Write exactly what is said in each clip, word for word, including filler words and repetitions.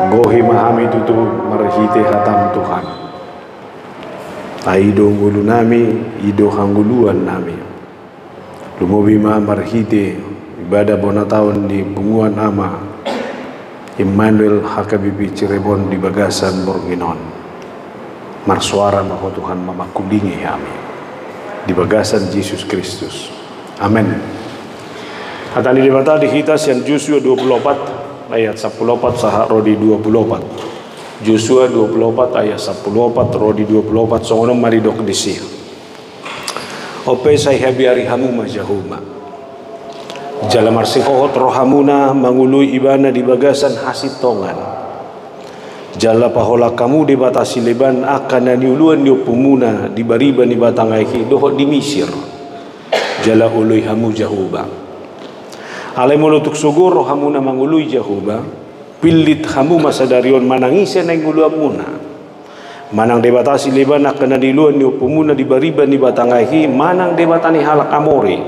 Gohi ma hami tutu marhite hataM, Tuhan. Ai i do ngolunami, i do hangoluannami. Lumobi ma marhite ibadah bona taon ni punguan Ama Immanuel H K B P Cirebon di bagasan borngin on. Marsoara ma Ho, Tuhan, mamangkulingi hami. Di bagasan Jesus Kristus. Amen. Hata ni Debata di hita sian Josua dua puluh opat ayat sampulu opat sahat ro di dua puluh opat. Josua dua puluh opat ayat sampulu opat ro di dua puluh opat, songon on ma didok disi. On pe, sai habiari hamu ma Jahowa. Jala marsihohot rohamuna mangoloi Ibana di bagasan hasintongan. Jala paholang hamu debata sileban angka na nioloan ni ompumuna di bariba ni batang aek i dohot di Misir. Jala oloi hamu Jahowa. Alai molo tung sogo rohamuna mangoloi Jahowa, pillit hamu ma sadari on manang ise na ingoloanmuna. Manang debata sileban angka na nioloan ni ompumuna di bariba ni batang aek i, manang debata ni halak Amori,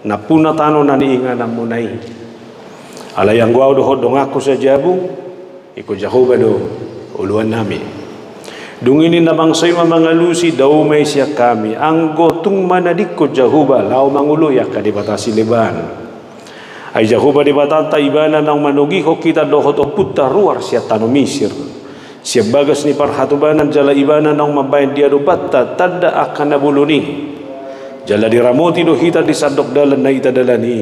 nampuna tano na niingananmuna i. Alai anggo ahu dohot donganku sajabu, ingkon Jahowa do oloannami. Dung i ninna bangso i ma mangalusi, dao ma i sian hami, anggo tung manadingkon Jahowa laho mangoloi angka debata sileban. Ai Jahowa Debatanta Ibana naung manogihon hita dohot ompunta ruar sian tano Misir, sian bagas ni parhatobanan, jala Ibana naung mambahen di adopanta tanda angka na bolon i. Jala diramoti do hita di sandok dalan na hita dalani i,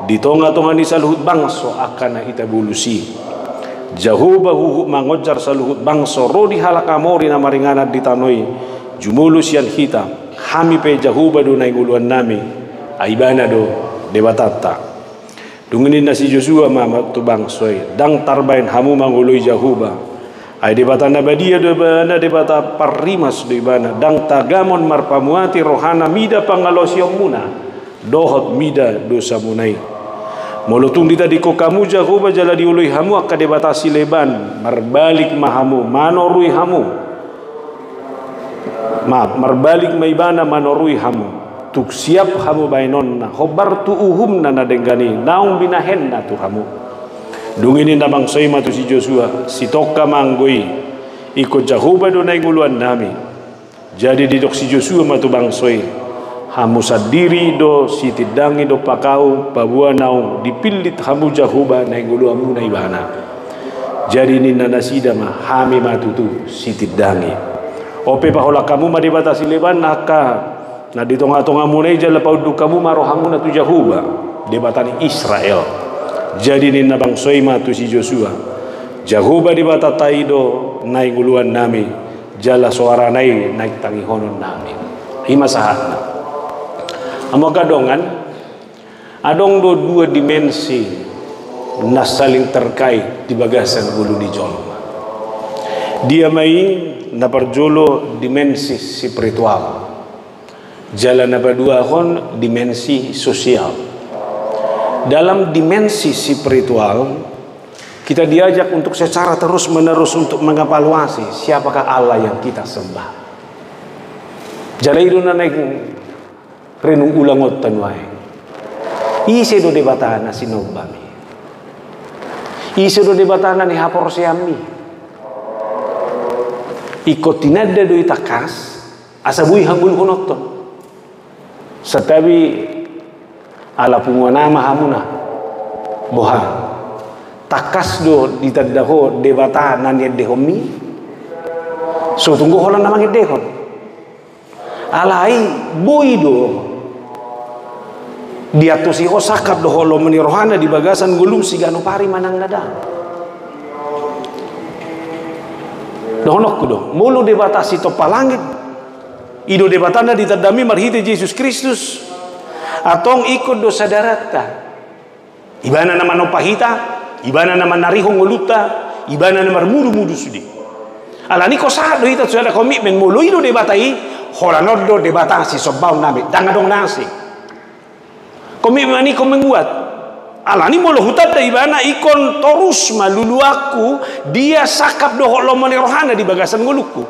di tongatonga ni saluhut bangso angka na hita bolus i. Jahowa huhut mangonjar saluhut bangso ro di halak Amori na maringanan di tano i, jumolo sian hita. Hami pe Jahowa do na ingoloannami, ai Ibana do Debatanta. Dung i ninna si Josua ma, ma tu bangso i, ndang tarbahen hamu mangoloi Jahowa. Ai Debata na badia do Ibana, Debata parrimas do Ibana, ndang tagamon marpamuati rohana mida pangalaosionmuna dohot mida dosamuna i. Molo tung ditadingkon hamu Jahowa jala dioloi hamu angka debata sileban, marbalik ma hamu, manorui hamu. Ma, marbalik ma Ibana manorui hamu. Tung siap hamu bahenonna, hombar tu uhumna na denggan i naung binahenna tu hamu. Dung i ninna bangso i ma tu si Josua, sitongka ma anggo i, ingkon Jahowa do na ingoloannami. Jadi didok si Josua ma tu bangso i, hamu sandiri do sitindangi dompak ahu, paboa naung dipillit hamu Jahowa na ingoloanmuna Ibana. Jadi ninna nasida ma, hami ma tutu sitindangi. On pe paholang hamu ma debata sileban angka na di tongatongamuna i jala paunduk hamu ma rohamuna tu Jahowa, Debata ni Israel. Jadi ninna bangso i ma tu si Josua, Jahowa Debatanta i do na ingoloannami, jala soarana i na ingtangihononnami. I ma sahatna. Hamu angka dongan, adong do dua dimensi na saling terkait di bagasan ngolu ni jolma. Dia ma i? Na parjolo dimensi spiritual. Jala na paduahon dimensi sosial. Dalam dimensi spiritual, kita diajak untuk secara terus-menerus untuk mengevaluasi siapakah Allah yang kita sembah. Jala i do na naeng renung ulangonta nuaeng. Ise do Debata na sinombami? Ise do Debata na nihaporseanmi? Ingkon tinanda do i tangkas, asa boi hangoluhononta. Santabi ala punguan Ama hamuna. Boha? Tangkas do ditanda ho Debata na niendehonmi? So tung do holan na mangendehon. Alai boi do diantusi ho sangkap dohot lomo ni rohana di bagasan ngolum siganup ari manang na dang. Dohononku do, molo Debata sitompa langit, i do Debata na ditandami marhite Jesus Kristus, antong ingkon do sadaranta. Ibana na manompa hita, Ibana na manarihon ngolunta, Ibana na marmudumudu sude. Alani i ingkon sahat do hita tu sada komitmen, molo i do Debata i, holan on do Debata sisombaonnami, dang adong na asing. Komitmen i ingkon mengguat. Alani i molo hutanda Ibana, ingkon torus ma luluanku, dia sangkap dohot lomo ni rohana di bagasan ngolungku.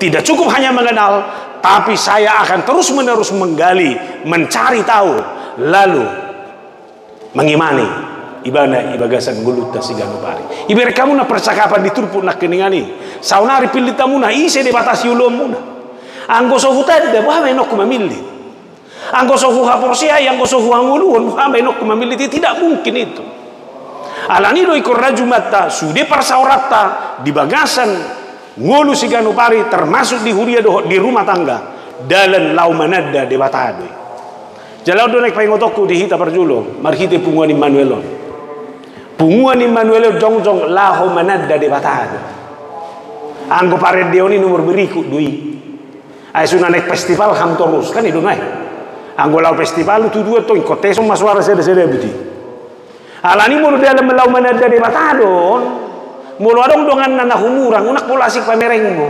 Tidak cukup hanya mengenal, tapi saya akan terus-menerus menggali, mencari tahu, lalu mengimani. Ibana i bagasan ngolunta siganup ari. Ibereng hamu na percakapan di turpuk nangkiningan i. Saonari pillit hamuna ise Debata sioloanmuna. Anggo so hutanda, boha baenonku mamillit? Anggo so huhaporseai, anggo so huhangoluhon, boha baenonku mamillit i? Tidak mungkin itu. Alani do ingkon rajumanta, sude parsaoranta di bagasan ngolu siganup ari, termasuk di huria dohot di rumah tangga, dalan laho mananda Debata do i. Jala on do naeng paingotonku di hita parjolo marhite punguan Immanuel on. Punguan Immanuel on jongjong laho mananda Debata do. Anggo parendeon i nomor berikut do i. Ai so na naeng festival hamu torus, kan i do na i. Anggo laho festival tutu antong ingkon teson ma suara sada-sada buti. Alani molo dalan laho mananda Debata do on, molo adong donganna na humurang, unang pola asing pamerengmu.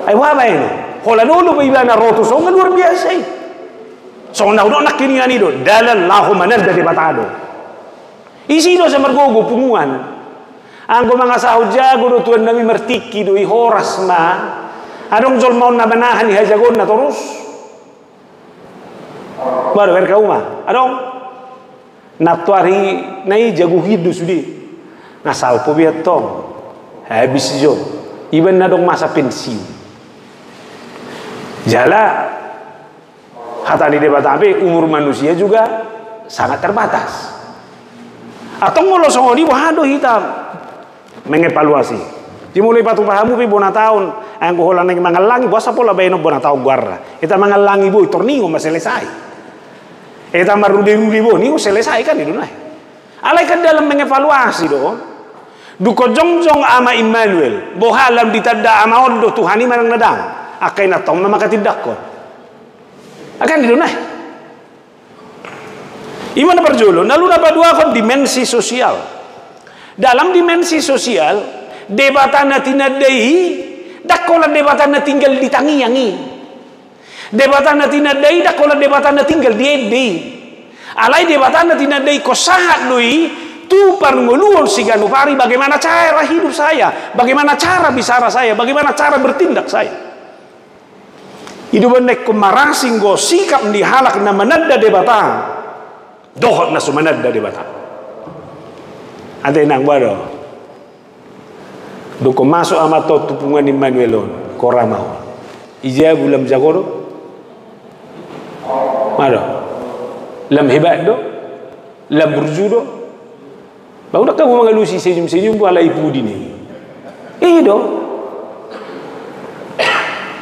Ai boha baenon? Holan olo pe ibana ro tu son, nga luar biasa i. Songon na hudok nangkiningan i do, dalan laho mananda Debata do. Isi do asa margogo punguan. Anggo mangasahon jago do tuannami, martingki do i, horas ma. Adong jolma on na manahan i hajagoonna torus? Boha do, bereng hamu ma? Adong? Nantoari na i jago hian do sude. Nga salpu be antong. Habis jo. Iba na adong masa pensiun. Jala hata ni Debata pe, umur manusia juga sangat terbatas. Antong molo songon i, boha do hita mengevaluasi? Jadi molo ipatupa hamu pe bona taon, anggo holan naeng mangallangi, boasa pola baenon bona taon goarna? Hita mangallangi boi, tor ningon ma selesai. Hita marrude-rude boi, ningon selesai, kan i do na i. Alai kan dalan mengevaluasi do. Dungkon jongjong Ama Immanuel, boha lam ditanda Ama on do Tuhan i manang na dang? Angka i na tong ma manghatindanghon. Kan i do na i. Ima na parjolo, na lu na paduahon dimensi sosial. Dalam dimensi sosial, Debata na tinanda i, ndang holan Debata na tinggal di tangiang i. Debata na tinanda i ndang holan Debata na tinggal di ende i. Alai Debata na tinanda i ingkon sahat do i tu parngoluon siganup ari, bagaimana cara hidup saya, bagaimana cara bicara saya, bagaimana cara bertindak saya. I do umbahen na ingkon marasing do sikap ni halak na mananda Debata dohot na so mananda Debata. Ate nang, boha do? Dungkon masuk Amanta on tu punguan Immanuel on, kora ma on. I jabu, lam jago do? Boha do? Lam hebat do? Lam burju do? Ba unang hamu mangalusi senyum-senyum, boha, alai i pudi ni. I do.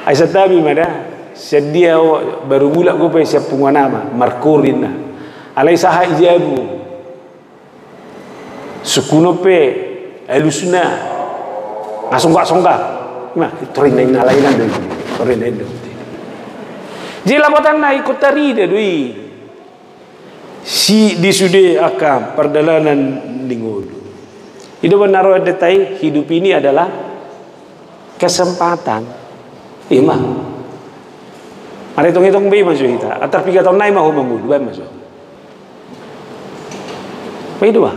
Ai santabi ma da. Sian dia ho, baru mulak ho pe sian punguan Ama, markor ninna. Alai sahat i jabu. Sungkunon pe alusna, nga songgap-songgap. Ima, tor ninna, ninna alai nang do i. Tor ninna, ninna do i. Jadi lapatanna ingkon tarida do i. Si di sude angka pardalanan ni ngolu. I do umbahen na ro endenta i, hidup ini adalah kesempatan. Ima. Mari tong-tong be i ma jo hita. Antar piga taon nai ma ho mangolu, baen ma jo. Ba i do ba.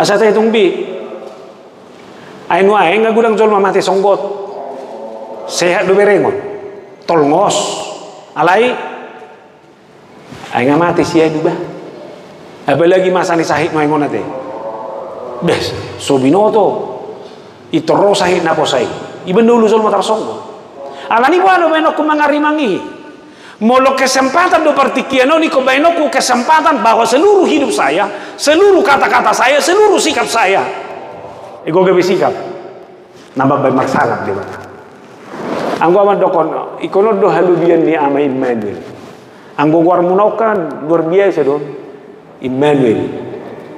Asa taetong be. Ai nuaeng nga godang jolma mate songgot. Sehat do berengon. Tolngos. Alai ai nga mate sian i ba. Apalagi masa ni sahit nuaeng on ate. Bes, so binoto. Intor ro sahit naposo i. Iba na olo jolma tarsonggot. Alani boha do baenonku mangarimang i? Molo kesempatan do partingkian on, ingkon baenonku kesempatan bahwa seluruh hidup saya, seluruh kata-kata saya, seluruh sikap saya. Ingkon gabe sikap na mambaen marsalam Debata. Anggo au mandokkon, ingkon on do halobian ni Ama Immanuel. Anggo goarmuna on kan luar biasa do on. Immanuel.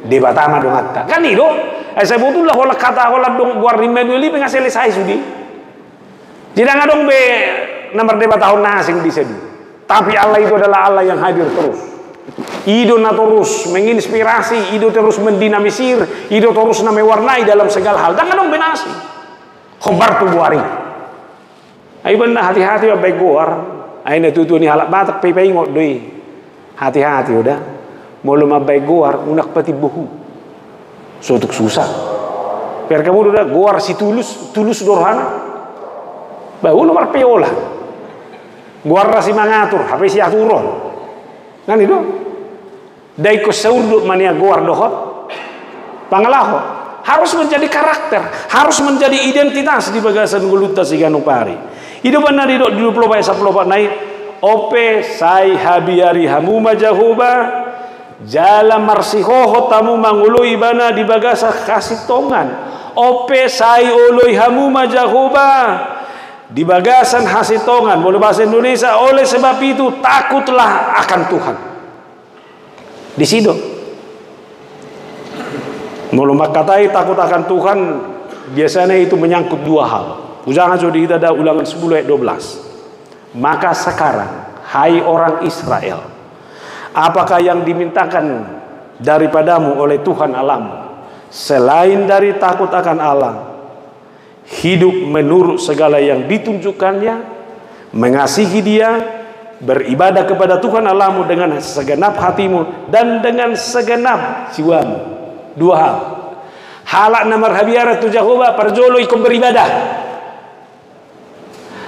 Debata ma donganta. Kan i do? Ai sebetulna holan hata, holan dong goar Immanuel i pe nga selesai sude. Jadi ndang adong be na mardebatahon na asing di sadun. Tapi Allah itu adalah Allah yang hadir terus. I do na torus menginspirasi, i do torus mendinamisir, i do torus na mewarnai dalam segala hal. Ndang adong be na asing. Hombar tu goar i. Ai umbahen na hati-hati mambaen goar. Ai na tutu ni halak Batak pe ipaingot do i. Hati-hati ho da. Molo mambaen goar, unang patimbo hu. So tung susah. Bereng hamu do da, goar si Tulus, Tulus do rohana. Ba olo marpeola. Goarna si Mangatur, hape si Aturon. Kan i do? Dang ingkon saurdot ma nian goar dohot pangalaho. Harus menjadi karakter, harus menjadi identitas di bagasan ngolunta siganup ari. I do umbahen na didok di dua pulu opat ayat sampulu opat nai, on pe sai habiari hamu ma Jahowa, jala marsihohot hamu mangoloi Ibana di bagasan hasintongan. On pe sai oloi hamu ma Jahowa di bagasan hasintongan. Molo bahasa Indonesia, oleh sebab itu takutlah akan Tuhan. Disi do. Molo mangkatai takut akan Tuhan, biasanya itu menyangkut dua hal. Ujaha jo di hita da Ulangan sepuluh ayat dua belas. Maka sekarang, hai orang Israel, apakah yang dimintakan daripadamu oleh Tuhan Allahmu selain dari takut akan Allah, hidup menurut segala yang ditunjukkan-Nya, mengasihi Dia, beribadah kepada Tuhan Allahmu dengan segenap hatimu dan dengan segenap jiwamu? Dua hal. Halak na marhabiaran tu Jahowa, parjolo ingkon beribadah.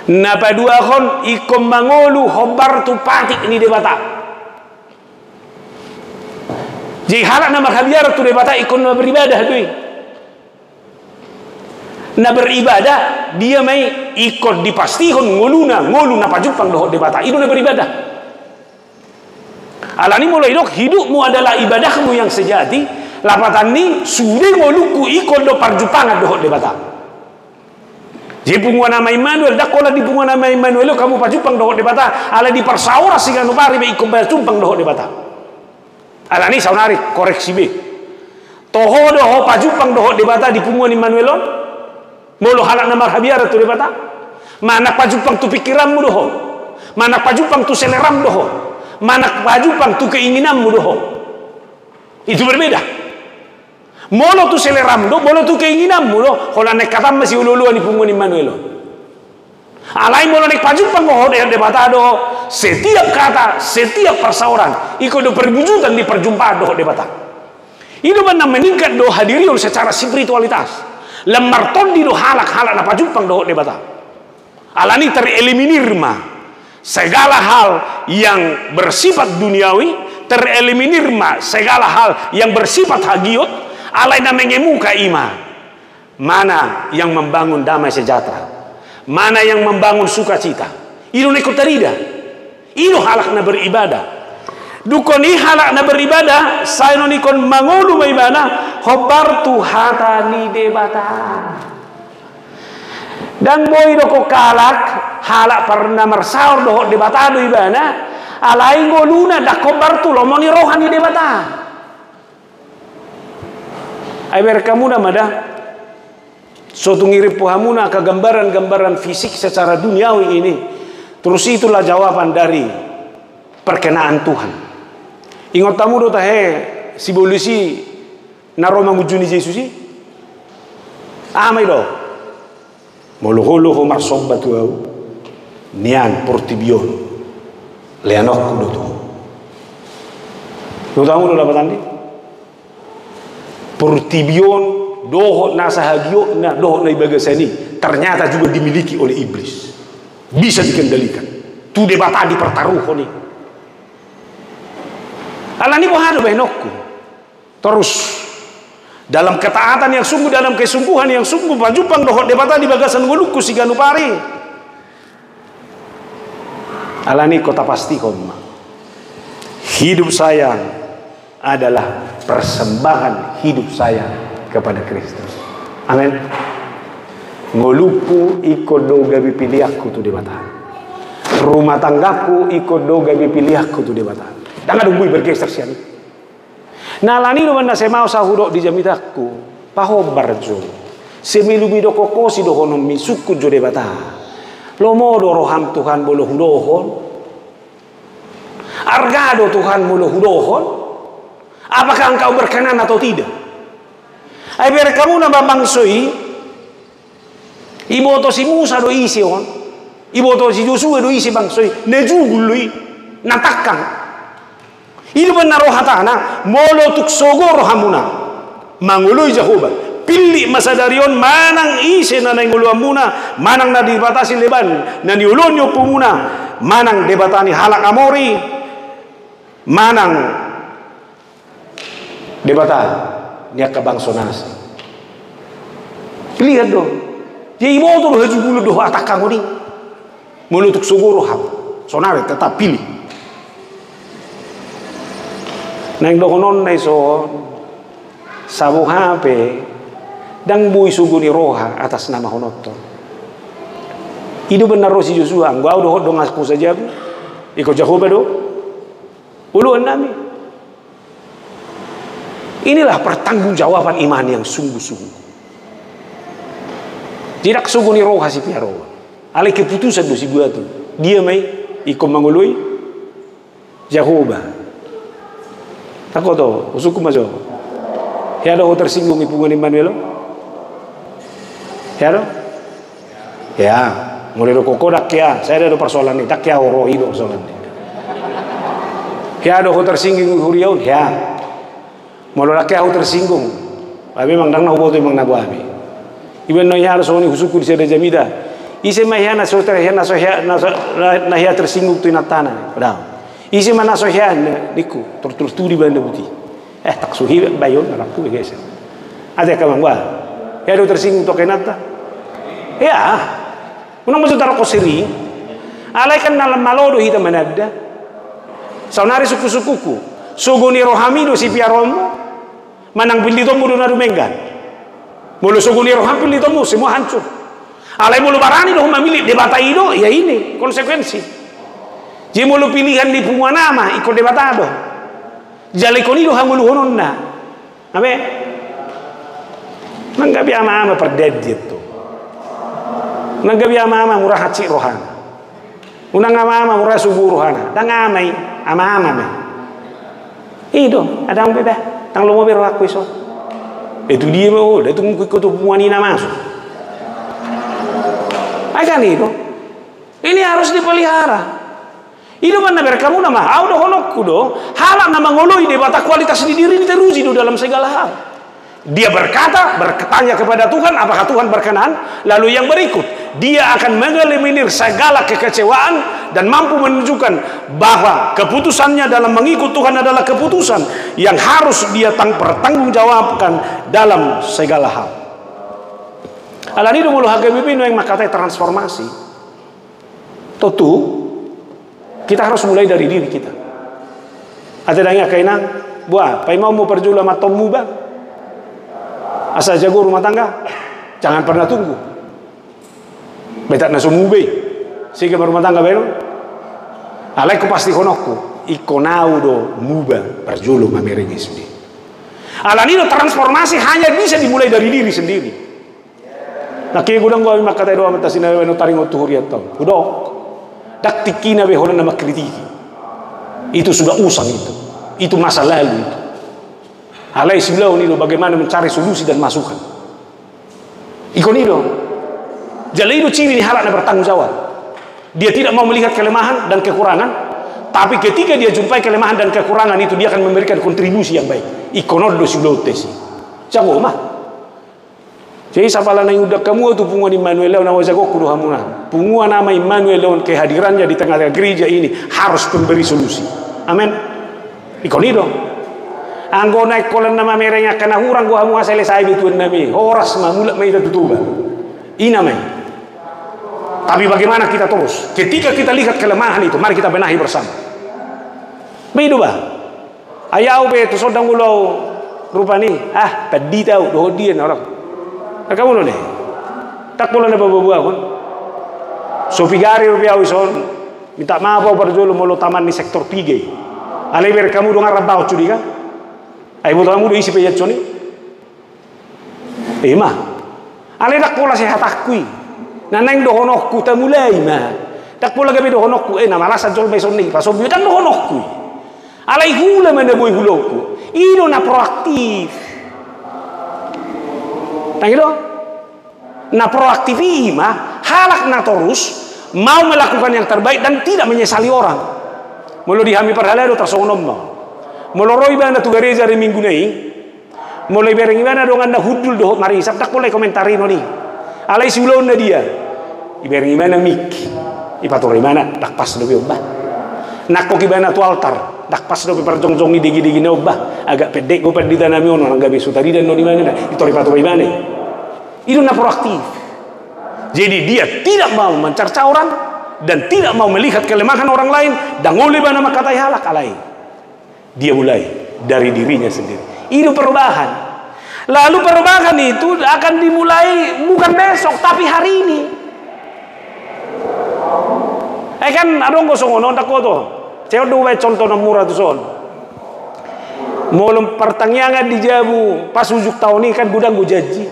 Na paduahon ingkon mangolu hombar tu patik ni Debata. Jadi halak na marhabiaran tu Debata ingkon na beribadah do i. Na beribadah, dia ma i ingkon dipastihon ngoluna, ngolu na pajumpang dohot Debata. I do na beribadah. Alani molo didok, hidupmu adalah ibadahmu yang sejati, lapatan ni sude ngolungku ingkon do parjumpangan dohot Debata. Jadi punguan Ama Immanuel, dang holan di punguan Ama Immanuel hamu pajumpang dohot Debata, alai di parsaoran siganup ari pe ingkon parjumpang dohot Debata. Alani saonari koreksi be. Toho do ho pajumpang dohot Debata di punguan Immanuel on? Molo halak na marhabiaran tu Debata? Manang pajumpang tu pingkiranmu do ho? Manang pajumpang tu seleram do ho? Manang pajumpang tu keinginanmu do ho? Itu berbeda. Molo tu seleram do, molo tu keinginanmu do, holan naeng hatam ma siolooloan i punguan Immanuel on. Alai molo naeng pajumpang dohot Debata do, setiap kata, setiap parsaoran ingkon do perwujudan di perjumpaan dohot Debata. I do umbahen na meningkat do hadirion secara spiritualitas. Lam martondi do halak, halak na pajumpang dohot Debata. Alani tereliminir ma segala hal yang bersifat duniawi, tereliminir ma segala hal yang bersifat hagiot, alai na mengemuka i ma mana yang membangun damai sejahtera, mana yang membangun sukacita. I do na ingkon tarida. I do halak na beribadah. Dung ingkon i halak na beribadah, sai non ingkon mangolu ma ibana hombar tu hata ni Debata. Dang boi do ingkon halak, halak parna marsaor dohot Debata do ibana, alai ngoluna dang hombar tu lomo ni roha ni Debata. Ai bereng hamuna ma da. So tung irimpu hamuna angka gambaran-gambaran fisik secara duniawi ini, terus itulah jawaban dari perkenaan Tuhan. Ingot hamu do tahe sibolis i na ro mangunjuni Jesus i? Aha ma i do? Molo olo ho marsomba tu ahu, nian portibi on leanonku do tu ho. Ingot hamu do lapatan i? Portibi on dohot nasa hagiotna dohot na di bagasan i ternyata juga dimiliki oleh iblis. Bisa dikendalikan. Tu Debata dipertaruhon i. Alani boha do bahenonku? Terus, dalam ketaatan yang sungguh, dalam kesungguhan yang sungguh, pajumpang dohot Debata di bagasan ngolungku siganup ari. Alani ingkon tapastihon ma. Hidup saya adalah persembahan hidup saya kepada Kristus. Amin. Ngolungku ingkon do gabe pilihanku tu Debata. Rumah tanggaku ingkon do gabe pilihanku tu Debata. Dang adong boi bergeser sian i. Na alani do umbahen na sai maos ahu dok di jamitangku, pahombar jo. Sai milumi dokkon ho sidohononmi, sungkun jo Debata. Lomo do roham Tuhan molo hudohon? Arga do Tuhan molo hudohon? Apakah Engkau berkenan atau tidak? Ai bereng hamuna ma bangso i, iboto si Musa do ise on, iboto si Josua do ise bangso i, na jugul do i, na tangkang. I do umbahen na ro hatana, molo tung sogo rohamuna mangoloi Jahowa, pillit ma sadari on manang ise na naeng oloanmuna, manang na dibatasi leban na nioloan ni ompumuna, manang debata ni halak Amori, manang Debata ni angka bangso na asing. Pilihan do. Jadi iboto do hajugulon dohot hatangkangon i. Molo tung sogo roham, saonari tetap pilih. Naeng dohononna i songon, saboha pe ndang boi sogo ni roha atas nama hononton. I do umbahen na ro si Josua, anggo ahu dohot donganku sajabu, ingkon Jahowa do oloan nami. Inilah pertanggungjawaban iman yang sungguh-sungguh. Tidak sogo ni roha sipiaroon. Alai keputusan do sibuat. Dia ma i ingkon mangoloi Jahowa. Tako to, husungkun ma jo. Hea do ho tersinggung i punguan Immanuel on? Hea do? Hea. Molo didok ho ndang hea, sai do persoalan i, ndang hea ho ro, i do persoalan i. Hea do ho tersinggung i huria on? Hea. Molo ndang hea ho tersinggung, ai memang ndang na huboto memang na boha be. Iba na hea do songon i husungkun di sada jamita. Ise ma hea na so ter-, hea na so hea, na so, na, na hea tersinggung tu inantana. Padahal. Ise ma na so hea, na, ningku, tor-, tor-, tu di banda buti. Eh, tak suhi, bayon, anak tu, biasa. Ada kawan, wah. Hea do tersinggung tu angka inanta? Hea. Unang ma jo tarokkon sering. Alai kan na lam malo do hita mananda. Saonari sungkun-sungkunku. Sogo ni rohami do sipiaroonmu. Manang pillitonmu do na dumenggan. Molo sogo ni roham pillitonmu, semua hancur. Alai molo barani do ho mamillit Debata i do, ya ini konsekuensi. Jadi molo pilihan ni punguan ama, ingkon Debata do. Jala ingkon i do hangoluhononna. Amen. Nang gabe ama-ama pardadi tu. Nang gabe ama-ama mura hansit rohana. Unang ama-ama mura sugu rohana. Ndang ama i, ama-ama ma. I do, adong be bah. Ndang lomo be rohangku i son. Eh, tu dia ma ho, da tung ingkon ho tu punguan i na masuk. Ai kan i do. Ini harus dipelihara. I do umbahen na berkamu nama, ahu dohononku do, halak na mangoloi Debata kualitas ni dirini teruji do dalam segala hal. Dia berkata, bertanya kepada Tuhan, apakah Tuhan berkenan? Lalu yang berikut, dia akan mengeliminir segala kekecewaan dan mampu menunjukkan bahwa keputusannya dalam mengikut Tuhan adalah keputusan yang harus dia tang-, pertanggungjawabkan dalam segala hal. Alani do molo H K B P nuaeng mangkatai transformasi. Tontu, kita harus mulai dari diri kita. Ate dang i angka inang, boha, paima ho parjolo amanta on muba. Asa jago rumah tangga, jangan pernah tunggu. Betak na so muba i, sega marumah tangga baenon. Alai hupastihononku, ingkon ahu do muba parjolo mamereng i sude. Alani do transformasi hanya bisa dimulai dari diri sendiri. Nangkin godang do hami mangkatai dohot amanta Sinaga baenon taringot tu hurianta on. Hudok. Ndang tingkina be holan na mangkritiki. Itu sudah usang itu. Itu masa lalu itu. Alai siulahon i do bagaimana mencari solusi dan masukan. Ingkon i do. Jala i do ciri ni halak na bertanggung jawab. Dia tidak mau melihat kelemahan dan kekurangan, tapi ketika dia jumpai kelemahan dan kekurangan itu, dia akan memberikan kontribusi yang baik. Ingkon on do siulahonta i. Jago ma. Jadi sapala naeng undang hamu ahu tu punguan Immanuel on, na hujagongku do hamuna. Punguan Ama Immanuel on, kehadirannya di tengah-tengah gereja ini harus pemberi solusi. Amen. Ingkon i do. Anggo naeng holan na mamereng angka na hurang do hamu, asa selesai be tuan nami. Horas ma, mulak ma hita tu Toba. I nama i. Tapi bagaimana kita terus? Ketika kita lihat kelemahan itu, mari kita benahi bersama. Ba i do bah. Ai ahu pe tu son ndang olo ahu rupani, ah, pandita ahu, dohot dia na orang. Angka molo ne. Ndang pola na paboaboahon. So pigari dope ahu i son. Minta maaf ahu parjolo molo taman ni sektor tiga i. Alai bereng hamu dongan rambaon sude kan. Ai boto hamu do ise paianson i. Ima. Alai ndang pola sai hatangku i. Na naeng dohononku tamulai ma. Ndang pola gabe dohononku, eh, na malasan jolma i son i, pasombu i, ndang dohononku i. Alai hula ma na boi hulaonku. I do na proaktif. Ndang i do? Na proaktif i ima halak na torus mau melakukan yang terbaik dan tidak menyesali orang. Molo di hami parhalado tarsongon on ma. Molo ro ibana tu gareja ari Minggu na i, molo ibereng ibana donganna hundul dohot marisap, ndang pola ikomentarinon i. Alai siulahonna dia. Ibereng ibana mik. Ipature ibana, ndang pas dope on bah. Nangkok ibana tu altar. Ndang pas dope parjongjong i degedege na on bah. Agak pendek do pandita nami on, unang gabe so tarida annon ibana, i tor ipatupa ibana i. I do na proaktif. Jadi dia tidak mau mencerca orang dan tidak mau melihat kelemahan orang lain, ndang olo ibana mangkatai halak, alai dia mulai dari dirinya sendiri. I do perubahan. Lalu perubahan itu akan dimulai bukan besok, tapi hari ini. Eh kan, adong do songon on, ndang huboto. Sai on do hubaen contoh na mura tuson. Molo partangiangan di jabu pas ujung taon i kan godang do janji.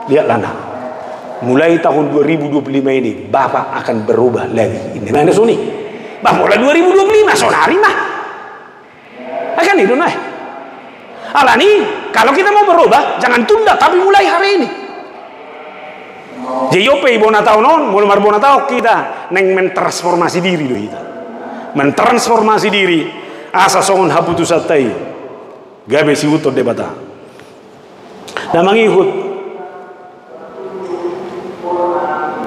Lihatlah, nah, mulai tahun dua ribu dua puluh lima ini, Bapak akan berubah lagi. Ini mana soni? Bah, mulai dua ribu dua puluh lima, sonari mah. Eh, kan i do, nah. Alani, kalau kita mau berubah, jangan tunda, tapi mulai hari ini. Jadi on pe di bona taon on, molo marbona taon hita, naeng mentransformasi diri do hita. Mentransformasi diri, asa songon haputusanta i gabe siihuthon Debata. Na mangihut,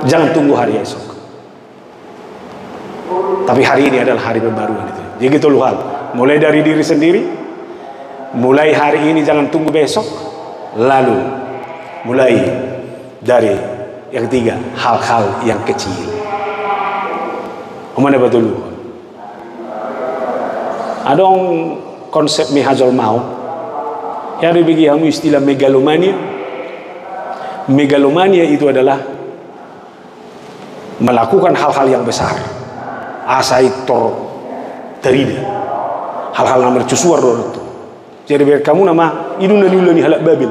jangan tunggu hari esok. Tapi hari ini adalah hari pembaruan itu. Jadi tolu hal. Mulai dari diri sendiri, mulai hari ini, jangan tunggu besok, lalu mulai dari yang ketiga, hal-hal yang kecil. Omana patolu. Adong konsep ni hajolmaon. Ia dibege hamu istilah megalomania. Megalomania itu adalah melakukan hal-hal yang besar. Asa i tor tarida. Hal-hal na mercusuar do tu. Jadi bereng hamu nama, i do na niula ni halak Babel.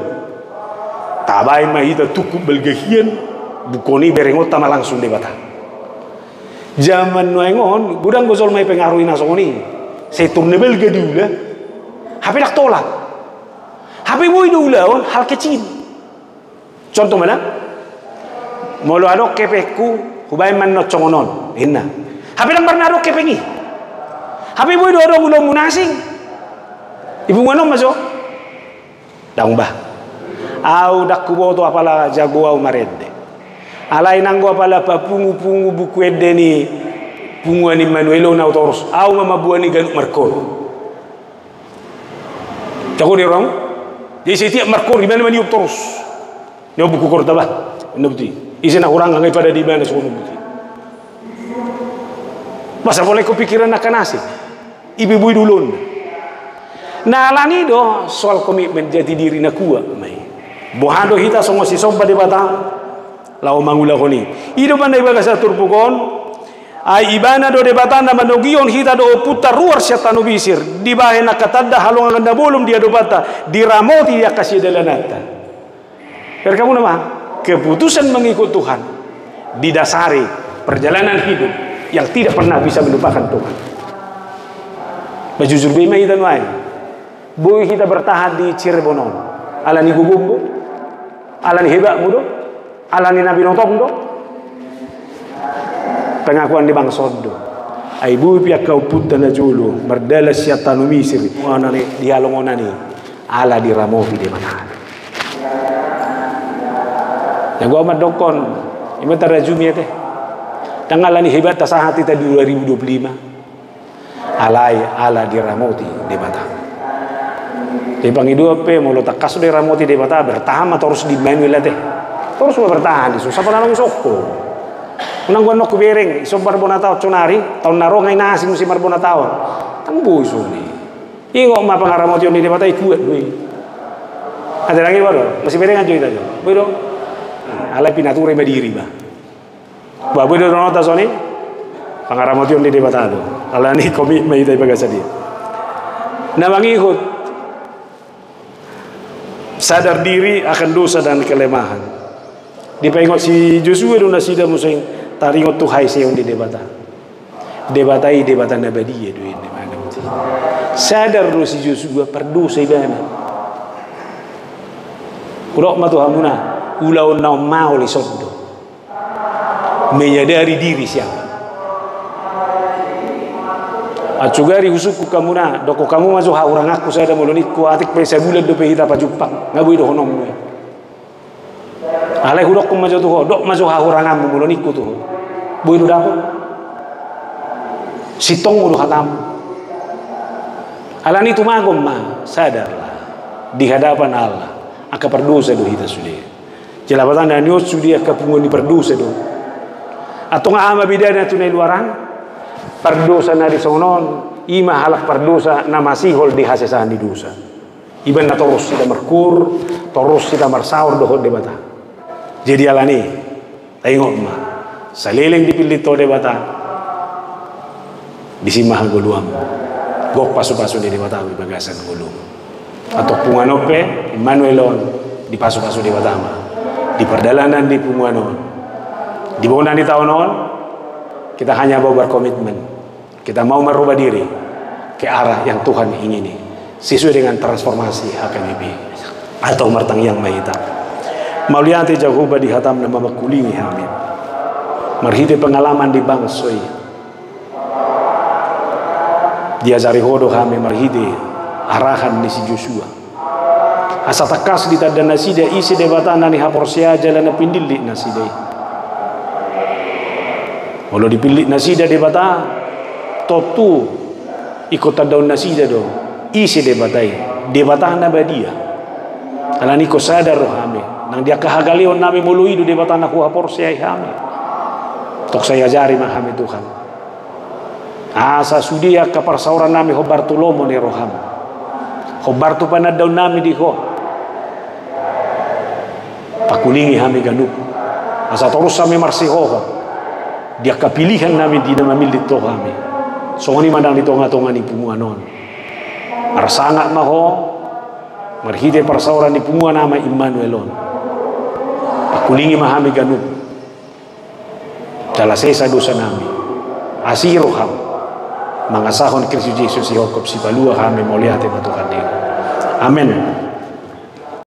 Tabaen ma hita tungkot balga hian, bungkon i berengonta ma langsung Debata. Zaman nuaeng on, godang do jolma i pengaruhi na songon i. Sai tor na balga diula, hape ndang tolap. Hape boi do ulaon hal kecil. Contoh mana? Molo adong hepengku, hubaen ma annon songon on, ninna. Hape ndang pernah adong hepeng i. Hape boi do adong ulaonmu na asing. Di punguan on ma jo. Ndang bah. Ahu ndang huboto apala jago ahu marende. Alai nanggo apala papungu-pungu buku ende ni punguan Immanuel on ahu torus. Ahu ma mamboan i ganup markoor. Jago do roham. Jadi setiap markoor, di mana ma niop torus. Niop buku koorta bah. Niop di. Ise na hurang angka i pada di mana songon buti. Masa pola ingkon pikiran angka na asing. I pe boi do ulaonna. Nah, alani do soal komitmen jati diri na kuat ma i. Boha do hita songon sisomba Debata laho mangulahon i. I do umbahen na di bagasan turpuk on, ai Ibana do Debata na manogihon hita dohot Ompunta ruar sian tano Misir, dibahen angka tanda halongangan na bolon di adopanta, diramoti angka sidalananta. Bereng hamu nama, keputusan mengikut Tuhan didasari perjalanan hidup yang tidak pernah bisa melupakan Tuhan. Bah, jujur be ma hita nuaeng. Boi hita bertahan di Cirebon on. Alani gogom do? Alani hebatmu do? Alani na binotom do? Pengakuan ni bangso on do. Ai boi pe angka ompunta na jolo mardalan sian tano Misir, di halongonan i, ala diramoti Debata. Na gua mandokkon, ima tarajumi ate. Ndang alani hebatta sahat hita di dua ribu dua puluh lima. Alai ala diramoti Debata. Di pangidoan pe, molo tangkas do diramoti Debata, bertahan ma torus di Immanuel ate. Torus ma bertahan, di susa pala nang sokko. Unang gua nokku bereng, isomba marbona taon sonari, taon na ro nga i na asing muse marbona taon. Ndang boi songon i. Ingot ma pangaramotion ni Debata i kuat do i. Ate ndang i ba do, masiberengan jo hita jo. Boi do. Alai pinature ma diri ba. Ba boi do dohononta songon i. Pangaramotion ni Debata do. Alani komitmen ma hita di bagasan i. Na mangihut. Sadar diri akan dosa dan kelemahan. Dipaingot si Josua do nasida muse taringot tu haeseon ni Debata. Debata i Debata na badia do i, sadar do si Josua pardosa ibana. Hudok ma tu hamuna, ulaonna on maol i, son do. Menyadari diri siapa. Ancugari husungkun hamuna, dokkon hamu ma jo hahuranganku sada molo ningku, atik pe sabulan dope hita pajumpang, nga boi dohononmu i. Alai hudokkon ma jo tu ho, dok ma jo hahuranganmu molo ningku tu ho. Boi do dapot. Sintongmu do hatamu. Alani tumagon ma, sadarlah di hadapan Allah, angka pardosa do hita sude. Jala batang na nion sude angka punguan ni pardosa do. Antong aha ma bedana tu na i luaran? Pardosa na di songon on, i ma halak pardosa na masihol di hasesaan ni dosa. Iba na torus hita markur, torus hita marsaor dohot Debata. Jadi alani, taingot ma, saleleng dipillit ho Debata, disi ma hangoluanmu. Gok pasupasu ni Debata di bagasan ngolum. Antong punguan on pe, Immanuel on, dipasupasu Debata ma di pardalanan ni punguan on. Di bona ni taon on, kita hanya mau berkomitmen. Kita mau merubah diri ke arah yang Tuhan ingini, sesuai dengan transformasi H K B P. Antong martangiang ma hita. Mauliate Jahowa di hatam na mamangkulingi hami. Marhite pengalaman di bangso i, diajari ho do hami marhite arahan ni si Josua. Asa tangkas ditanda nasida ise Debata na nihaporseai jala na pinillit nasida i. Molo dipillit nasida Debata, tontu ingkon tandaon nasida do ise Debata i, Debata na badia. Alani ingkon sadar do hami, nang di angka hagaleon nami molo i do Debata na huhaporseai hami. Tong sai ajari ma hami Tuhan. Asa sude angka parsaoran nami hombar tu lomo ni roham. Hombar tu panandaon nami di ho. Pangkulingi hami ganup. Asa torus hami marsihohot di angka pilihan nami di na mamillit ho hami. Songon i ma nang di tonga-tonga ni punguan on. Marsangap ma ho, marhite parsaoran ni punguan Ama Immanuel on. Pangkulingi ma hami ganup. Jala sesa dosa nami. Asi roham. Mangasahon Kristus Jesus sihophop sipalua hami, mauliate ma Tuhan i. Amen.